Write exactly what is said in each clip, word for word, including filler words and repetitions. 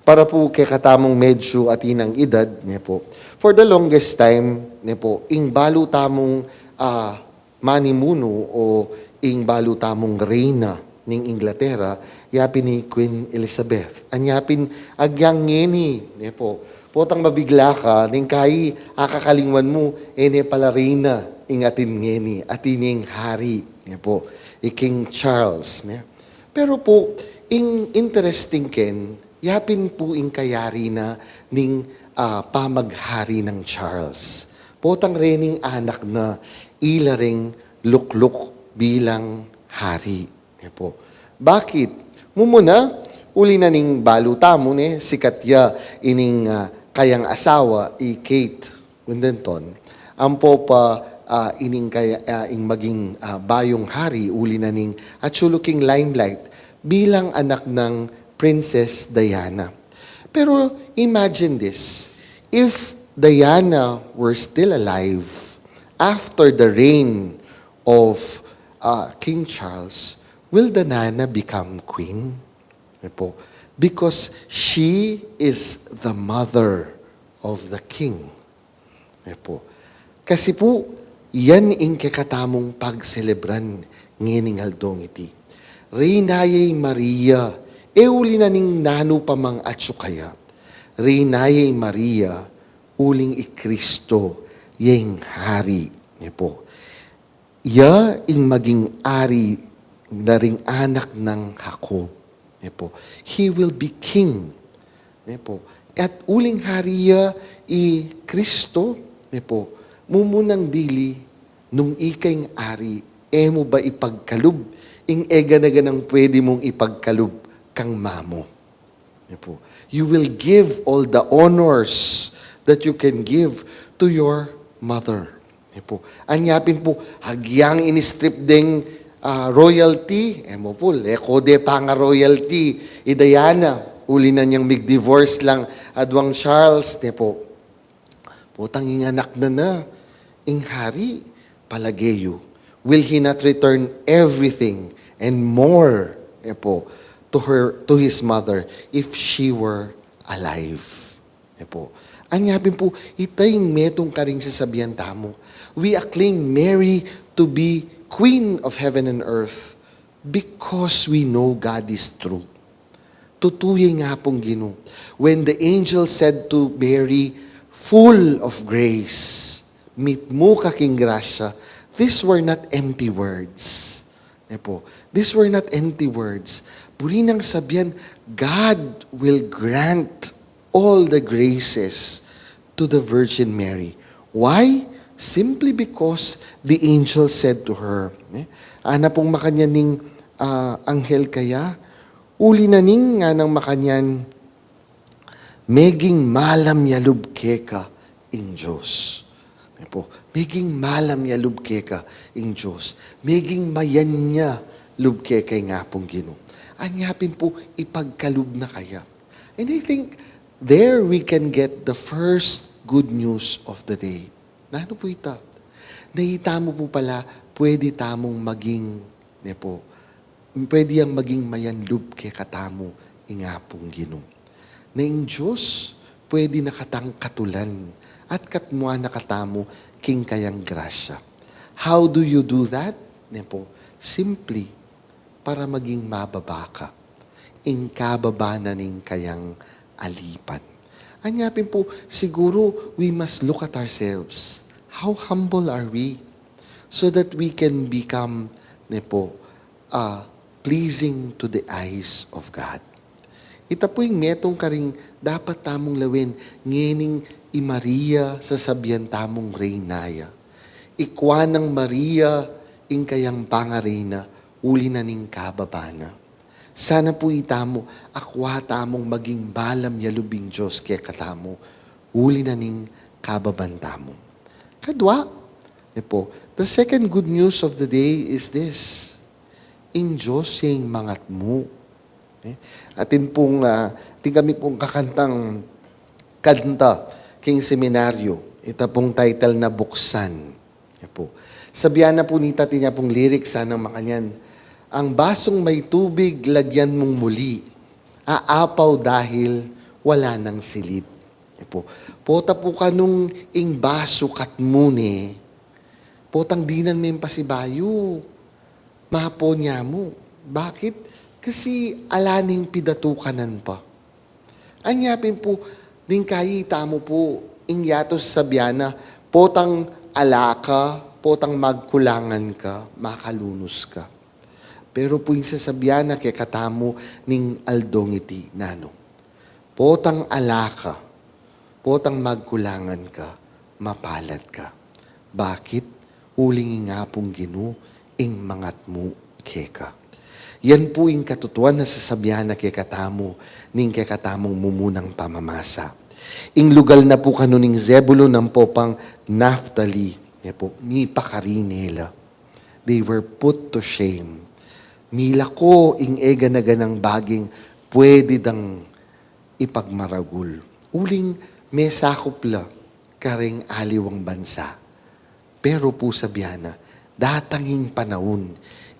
Para pu kekatamung medyu atin nang edad, ne pu, for the longest time, ne pu, ing balu tamung, ah, manimunu o ing balu tamung reyna ning Inglaterra, yapin i Queen Elizabeth. Anya pin agyang ngeni, ne pu, potang mabigla ka, ning kai akakalingwan mu, e ne pala reyna ing atin ngeni, atin ing hari, ne pu, i King Charles, ne. Pero pu, ing interesting ken, yapin pu ing kayari na ning, ah, pamaghari nang Charles. Potang rening anak na, ila reng lukluk bilang hari. Ne pu. Bakit? Mumuna, uli na ning balu tamu, ne, sikat ya ining, ah, kayang asawa, i Kate Middleton. Ampo pa, ah, ining kaya, ah, ing maging, ah, bayung hari, uli na ning atsu lu king limelight bilang anak nang Princess Diana. Pero imagine this, if Diana were still alive after the reign of, ah, King Charles, will Diana become queen? Ne pu. Because she is the mother of the king. Ne pu. Kasi pu, yan ing kekatamung pagselebran ngening aldong iti. Reyna ya i Maria, e uli na ning nanu pa mang atsu kaya. Reyna ya i Maria, uling i Kristo, ya ing hari. Ne pu. Ya ing maging ari na ring anak nang Jacob. Ne pu. He will be king. Ne pu. At uling hari ya i Kristo, ne pu, mumunang dili, nung ika ing ari, e mu ba ipagkalub ing e gana-ganang pwede mung ipagkalub kang mamu? Ne pu. You will give all the honors that you can give to your mother. Ne pu. Anya pin pu, agyang ini-strip deng, ah, royalty, e mu pu, leko de panga-royalty i Diana, uli na niang mig-divorce lang aduang Charles, ne pu. Potang ing anak na na ing hari, palage yu, will he not return everything and more, ne pu, to her, to his mother if she were alive? Ne pu. Anya pin pu, ita ing metung karing sasabian tamu. We acclaim Mary to be Queen of heaven and earth because we know God is true. Tutu ya ing Apung Ginu. When the angel said to Mary, "Full of grace, mitmu ka king grasya," these were not empty words. Ne pu, these were not empty words. Buri nang sabian, God will grant all the graces to the Virgin Mary. Why? Simply because the angel said to her. Ne? Ana pung makanyan ning, ah, anghel kaya, uli na ning nganang makanyan, meging malam ya lub keka ing Dios. Ne pu, meging malam ya lub keka ing Dios. Meging mayan ya lub keka ing Apung Ginu. Anya pin pu, ipagkalub na kaya. And I think there we can get the first good news of the day. Nanu pu ita? Na itamu pu pala, pwede tamung maging, ne pu, pwede yang maging mayanlub kekatamu ing Apung Ginu. Na ing Dios, pwede na katang katulan at katmuan na katamu king kayang grasya. How do you do that? Ne pu, simply, para maging mababa ka ing kababa na ning kayang alipan. Anya pin pu, siguru we must look at ourselves. How humble are we? So that we can become, ne pu, ah, pleasing to the eyes of God. Ita pu ing metung karing dapat tamung lawen ngening i Maria sasabian tamung reyna ya. Ikua nang Maria ing kayang pangareyna uli na ning kababa na. Sana pu itamu, akua tamung maging malam ya lub ing Dios kekatamu uli na ning kababan tamu. Kadua, ne pu, the second good news of the day is this. Ing Dios ya ing mangatmu. Ne? Atin pung, ah, atin kami pung kakantang kanta king seminaryo. Ita pung title na Buksan. Ne pu. Sabian na pu nita, atin ya pung lyrics, sanang makanyan, "Ang basong may tubig, lagyan mong muli. Aapaw dahil Wala nang silid. E pu, pota pu kanung ing basu katmu ne, potang dinan meng pasibayu, mapo ne mu. Bakit? Kasi ala neng pidatukanan pa. Anya pin pu, ning kayi tamu pu, ing yatu sasabian na, potang ala ka, potang magkulangan ka, makalunus ka. Pero pu ing sasabian na kekatamu ning aldong iti nanu, potang ala ka, potang magkulangan ka, mapalad ka. Bakit? Uling ing Apung Ginu ing mangatmu keka. Yan pu ing katutuan na sasabian na kekatamu ning kekatamung mumunang pamamasa. Ing lugal na pu kanu ning Zebulun ampo pang Naphtali, ne pu, mipakari ne la. They were put to shame. Milako ing e gana-ganang baging pwede dang ipagmaragul. Uling mesakup la kareng aliwang bansa. Pero pu sabian na, datang ing panaun,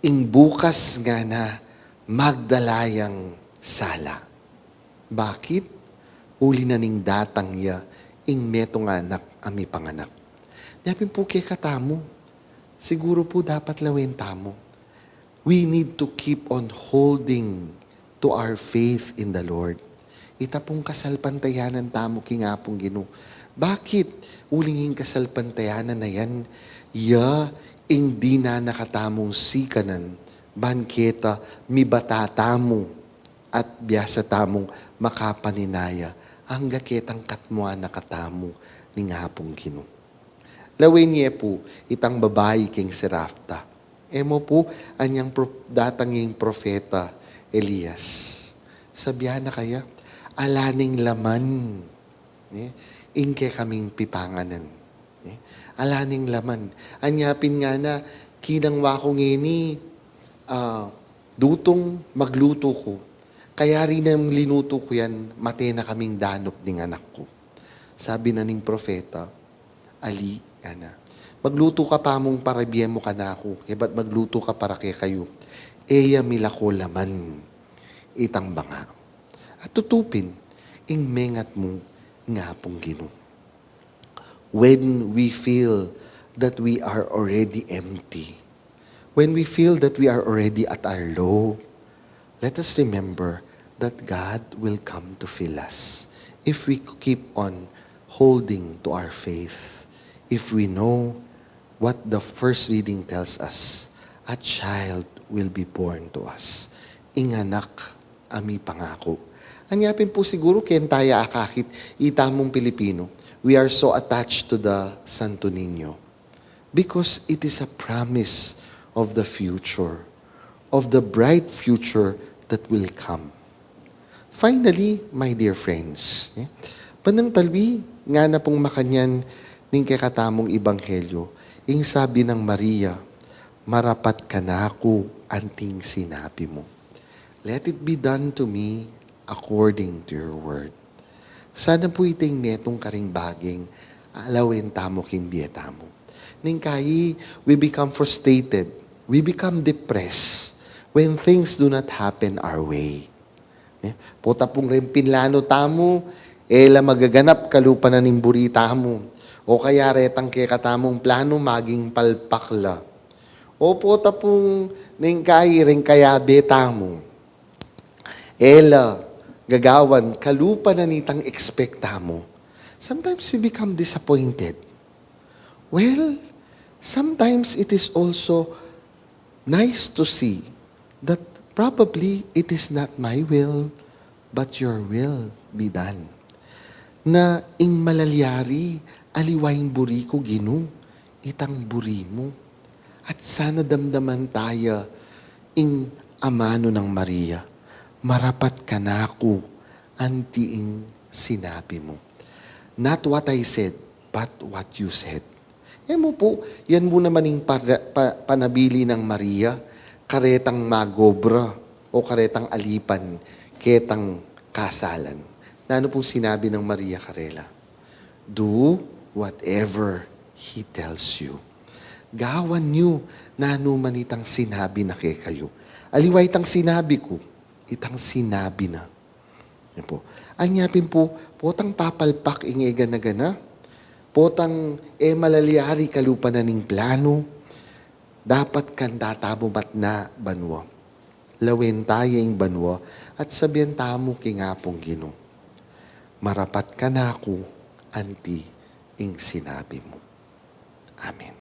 ing bukas ngana magdala yang sala. Bakit? Uli na ning datang ya ing metung a anak a mipanganak. Nya pin pu kekatamu, siguru pu dapat lawen tamu. We need to keep on holding to our faith in the Lord. Ita pung kasalpantayanan tamu king Apung Ginu. Bakit? Uling ing kasalpantayanan na yan, ya ing dinan na katamung sikanan, ban keta mibata tamu at biasa tamung makapaninaya, angga ketang katmuan na katamu ning Apung Ginu. Lawen ye pu itang babai king Sarepta. E mu pu, anyang pro-, datang ing propeta Elias. Sabian na kaya, ala neng laman, ne, ing kekaming pipanganan. Ne? Ala neng laman. Anya pin ngana, kinangwa ku ngeni, ah, dutung maglutu ku. Kayari nang linutu ku yan, mate na kaming danup ning anak ku. Sabi na ning propeta, ali, ngana, maglutu ka pa mung para bie mu kanaku, kaybat maglutu ka para kekayu. E ya milako laman itang banga. At tutu pin, ing mengatmu ing Apung Ginu. When we feel that we are already empty, when we feel that we are already at our low, let us remember that God will come to fill us if we keep on holding to our faith, if we know what the first reading tells us, a child will be born to us. Ing anak a mipangaku. Anya pin pu siguru keng taya akakit, itamung Pilipino, we are so attached to the Santo Niño because it is a promise of the future, of the bright future that will come. Finally, my dear friends, eh, bandang talwi, ngana pung makanyan ning kekatamung ebanghelyo, ing sabi nang Maria, "Marapat kanaku anting sinabi mu." Let it be done to me according to your word. Sana pu iting metung karing baging, ah, lawen tamu king bie tamu. Ning kayi, we become frustrated, we become depressed when things do not happen our way. Eh, pota pung reng pinlanu tamu, e la magaganap kalupa na ning buri tamu. O kaya retang kekatamung planu maging palpak la. O pota pung neng kayi reng kayabe tamu, e la gagawan kalupa na nitang expect tamu. Sometimes we become disappointed. Well, sometimes it is also nice to see that probably it is not my will, but your will be done. Na ing malalyari, aliwa ing buri ku, Ginu, itang buri mu. At sana damdaman taya ing amanu nang Maria, "Marapat kanaku anti ing sinabi mu." Not what I said, but what you said. E mu pu, yan mu naman ing para-, pa-, panabilin nang Maria, karetang magobra, o karetang alipan, ketang kasalan. Nanu pung sinabi nang Maria karela? "Do whatever he tells you." Gawan yu nanu man itang sinabi na kekayu. Aliwa itang sinabi ku, itang sinabi na. Pu. Anya pin pu, potang papalpak ing e gana-gana, potang e malalyari kalupa na ning planu, dapat kanta tamu matna banua. Lawen ta ya ing banua at sabian tamu king Apung Ginu, "Marapat kanaku anti ing sinabi mu." Amen.